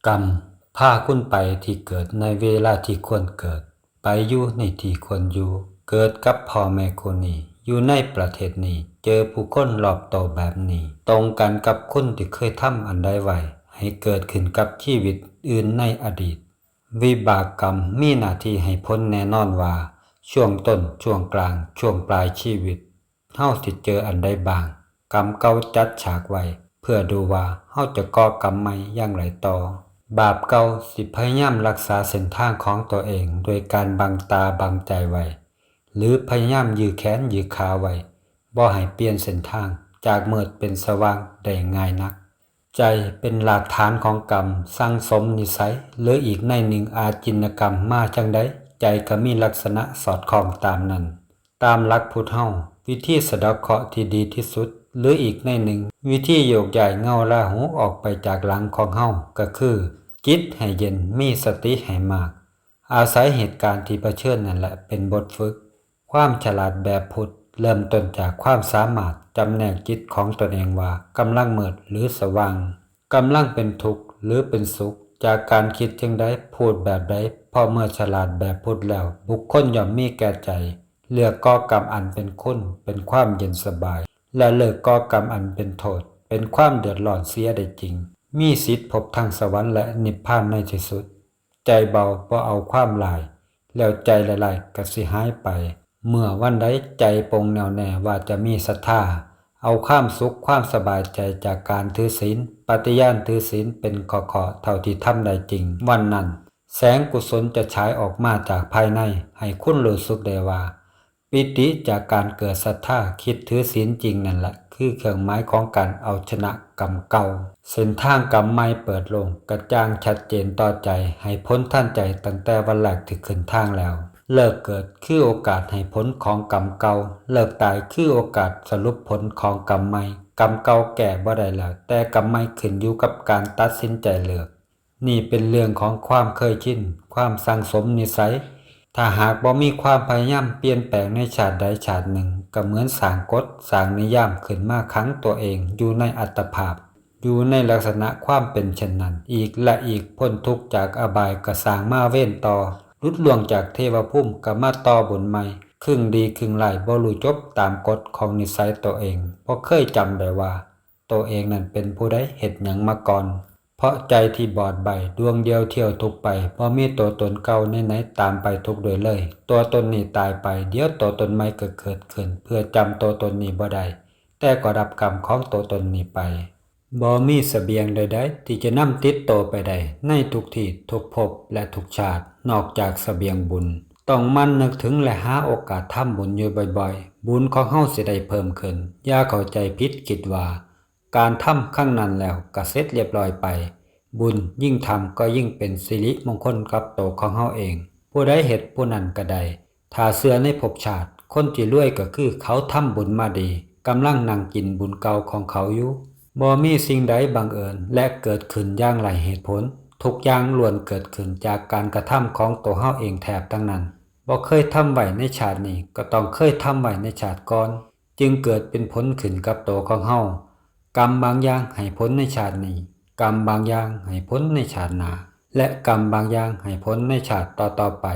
ກຳພາຄຸນໄປທີ່ເກີດໃນເວລາທີ່ຄວນເກີດ, ໄປຢູ່ໃນທີ່ຄວນຢູ່, ເກີດກັບພໍ່ແມ່ຄູ່ນີ້, ຢູ່ໃນປະເທດນີ້, ເຈີຜູ້ຄົນລອບໂຕແບບນີ້, ຕົງກັນກັບຄົນທີ່ເຄີຍທຳອັນໃດໄວ້, ໃຫ້ເກີດຂຶ້ນກັບຊີວິດອື່ນໃນອະດີດ. ວິບາກກຳມີໜ້າທີ່ໃຫ້ຜົນແນ່ນອນວ່າ ຊ່ວງຕົ້ນ, ຊ່ວງກາງ, ຊ່ວງປາຍຊີວິດ ເຮົາຊິເຈີອັນໃດບ້າງ. ກຳເກົ່າຈັດສາກໄວ້ ເພື່ອດູວ່າເຮົາຈະກໍ່ກຳໃໝ່ຢ່າງໃດຕໍ່. ບາບເກົ່າຊິພະຍາຍາມລັກສາເສັ້ນທາງຂອງຕົວເອງ ໂດຍການບັງຕາບັງໃຈໄວ້ ຫຼື ພະຍາຍາມຢື້ແຂນຢື້ຂາໄວ້, ບໍ່ໃຫ້ປ່ຽນເສັ້ນທາງຈາກມືດເປັນສະຫວ່າງໄດ້ງ່າຍນັກ. ໃຈເປັນລາກຖານຂອງກຳ, ສັງສົມນິໄສ ຫຼື ອີກໃນໜຶ່ງ ອາຈິນນະກຳມາຈັ່ງໃດ, ໃຈກໍມີລັກສະນະສອດຄ່ອງຕາມນັ້ນ. ຕາມຫຼັກພຸດເຮົາ, ວິທີສະເດາະເຄາະທີ່ດີທີ່ສຸດ ຫຼື ອີກໃນໜຶ່ງ, ວິທີໂຍກຍ້າຍເງົາລາຫູອອກໄປຈາກຫຼັງຂອງເຮົາ ກໍຄື ຈິດໃຫ້ເຢັນ, ມີສະຕິໃຫ້ມາກ, ອາໄສເຫດການທີ່ປະເຊີນນັ້ນແຫຼະເປັນບົດຝຶກ. ຄວາມສະຫຼາດແບບພຸດເລີ່ມຕົ້ນຈາກຄວາມສາມາດຈຳແນກຈິດຂອງຕົນເອງວ່າກຳລັງມືດ ຫຼື ສະຫວ່າງ, ກຳລັງເປັນທຸກ ຫຼື ເປັນສຸກ, ຈາກການຄິດຈັ່ງໃດ, ພູດແບບໃດ. ເພາະເມື່ອສະຫຼາດແບບພຸດແລ້ວ, ບຸກຄົນຍ່ອມມີແກ່ໃຈ ເລືອກກໍ່ກຳອັນເປັນຄຸນ, ເປັນຄວາມເຢັນສະບາຍ ແລະ ເລີກກໍ່ກຳອັນເປັນໂທດ, ເປັນຄວາມເດືອດຮ້ອນເສຍໄດ້ຈິງ, ມີສິດພົບທັງສະຫວັນ ແລະ ນິບພານໃນທີ່ສຸດ. ໃຈເບົາບໍ່ເອົາຄວາມຫຼາຍ, ແລ້ວໃຈຫຼາຍໆກໍຊິຫາຍໄປ. ເມື່ອວັນໃດໃຈປົງແນ່ວແນ່ວ່າຈະມີສັດທາ, ເອົາຄວາມສຸກຄວາມສະບາຍໃຈຈາກການຖືສິນ, ປະຕິຍານຖືສິນເປັນຂໍ້ໆເທົ່າທີ່ທຳໄດ້ຈິງ, ວັນນັ້ນແສງກຸສົນຈະສາຍອອກມາຈາກພາຍໃນ ໃຫ້ຄຸນຮູ້ສຶກໄດ້ວ່າ ປີຕິຈາກການເກີດສັດທາຄິດຖືສິນຈິງນັ້ນແຫຼະ ຄືເຄື່ອງໝາຍຂອງການເອົາຊະນະກຳເກົ່າ. ເສັ້ນທາງກຳໃໝ່ເປີດໂລ່ງ, ກະຈ່າງ, ຊັດເຈນຕໍ່ໃຈ, ໃຫ້ຜົນທັນໃຈຕັ້ງແຕ່ວັນແລກທີ່ຂຶ້ນທາງແລ້ວ. ເລີກເກີດຄືໂອກາດໃຫ້ຜົນຂອງກຳເກົ່າ, ເລີກຕາຍຄືໂອກາດສະຫຼຸບຜົນຂອງກຳໃໝ່. ກຳເກົ່າແກ້ບໍ່ໄດ້ແລ້ວ, ແຕ່ກຳໃໝ່ຂຶ້ນຢູ່ກັບການຕັດສິນໃຈເລືອກ. ນີ້ເປັນເລື່ອງຂອງຄວາມເຄີຍຊິນ, ຄວາມສັງສົມນິໄສ. ຖ້າຫາກບໍ່ມີຄວາມພະຍາຍາມປ່ຽນແປງໃນຊາດໃດຊາດໜຶ່ງ, ກໍເໝືອນສ້າງກົດ, ສ້າງນິຍາມຂຶ້ນມາຂັງຕົວເອງຢູ່ໃນອັດຕະພາບ, ຢູ່ໃນລັກສະນະຄວາມເປັນເຊັ່ນນັ້ນ ອີກແລະອີກ, ພົ້ນທຸກຈາກອະບາຍກໍສ້າງມາເວນຕໍ່, ຫຼຸດລ່ວງຈາກເທວະພູມກໍມາຕໍ່ບຸນໃໝ່, ຄຶ່ງດີຄຶ່ງຮ້າຍບໍ່ຮູ້ຈົບຕາມກົດຂອງນິໄສຕົວເອງ, ບໍ່ເຄີຍຈຳໄດ້ວ່າ ໂຕເອງນັ້ນເປັນຜູ້ໃດເຮັດຫຍັງມາກ່ອນ. ເພາະໃຈທີ່ບອດໃບ້ດວງດຽວທ່ຽວທຸກໄປ, ບໍ່ມີໂຕຕົນເກົ່າໃນໆຕາມໄປທຸກດ້ວຍເລີຍ. ໂຕຕົນນີ້ຕາຍໄປ, ດຽວໂຕຕົນໃໝ່ກໍເກີດຂຶ້ນ ເພື່ອຈຳໂຕຕົນນີ້ບໍ່ໄດ້, ແຕ່ກໍຮັບກຳຂອງໂຕຕົນນີ້ໄປ. ບໍ່ມີສະບຽງໃດໆທີ່ຈະນຳຕິດໂຕໄປໄດ້ໃນທຸກທີ່, ທຸກພົບ ແລະ ທຸກຊາດ, ນອກຈາກສະບຽງບຸນ. ຕ້ອງໝັ່ນນຶກເຖິງ ແລະ ຫາໂອກາດທຳບຸນຢູ່ບ່ອຍໆ, ບຸນຂອງເຮົາຊິໄດ້ເພີ່ມຂຶ້ນ. ຢ່າເຂົ້າໃຈຜິດ, ຄິດວ່າ ການທຳຄັ້ງນັ້ນແລ້ວກໍເສັດລຽບລ້ອຍໄປ. ບຸນຍິ່ງທຳກໍຍິ່ງເປັນສິລິມົງຄົນກັບໂຕຂອງເຮົາເອງ. ຜູ້ໃດເຮັດຜູ້ນັ້ນກໍໄດ້. ຖ້າເຊື່ອໃນພົບຊາດ, ຄົນທີ່ລວຍກໍຄືເຂົາທຳບຸນມາດີ, ກຳລັງນັ່ງກິນບຸນເກົ່າຂອງເຂົາຢູ່. ບໍ່ມີສິ່ງໃດບັງເອີນ ແລະ ເກີດຂຶ້ນຢ່າງໄຮ້ເຫດຜົນ. ທຸກຢ່າງລ້ວນເກີດຂຶ້ນຈາກການກະທຳຂອງໂຕເຮົາເອງແທບທັງນັ້ນ. ບໍ່ເຄີຍທຳໄວ້ໃນຊາດນີ້, ກໍຕ້ອງເຄີຍທຳໄວ້ໃນຊາດກ່ອນ. ຈຶ່ງເກີດເປັນຜົນຂຶ້ນກັບໂຕຂອງເຮົາ. ກຳບາງຢ່າງໃຫ້ຜົນໃນຊາດນີ້, ກຳບາງຢ່າງໃຫ້ຜົນໃນຊາດໜ້າ, ແລະ ກຳບາງຢ່າງໃຫ້ຜົນໃນຊາດຕໍ່ໆໄປ.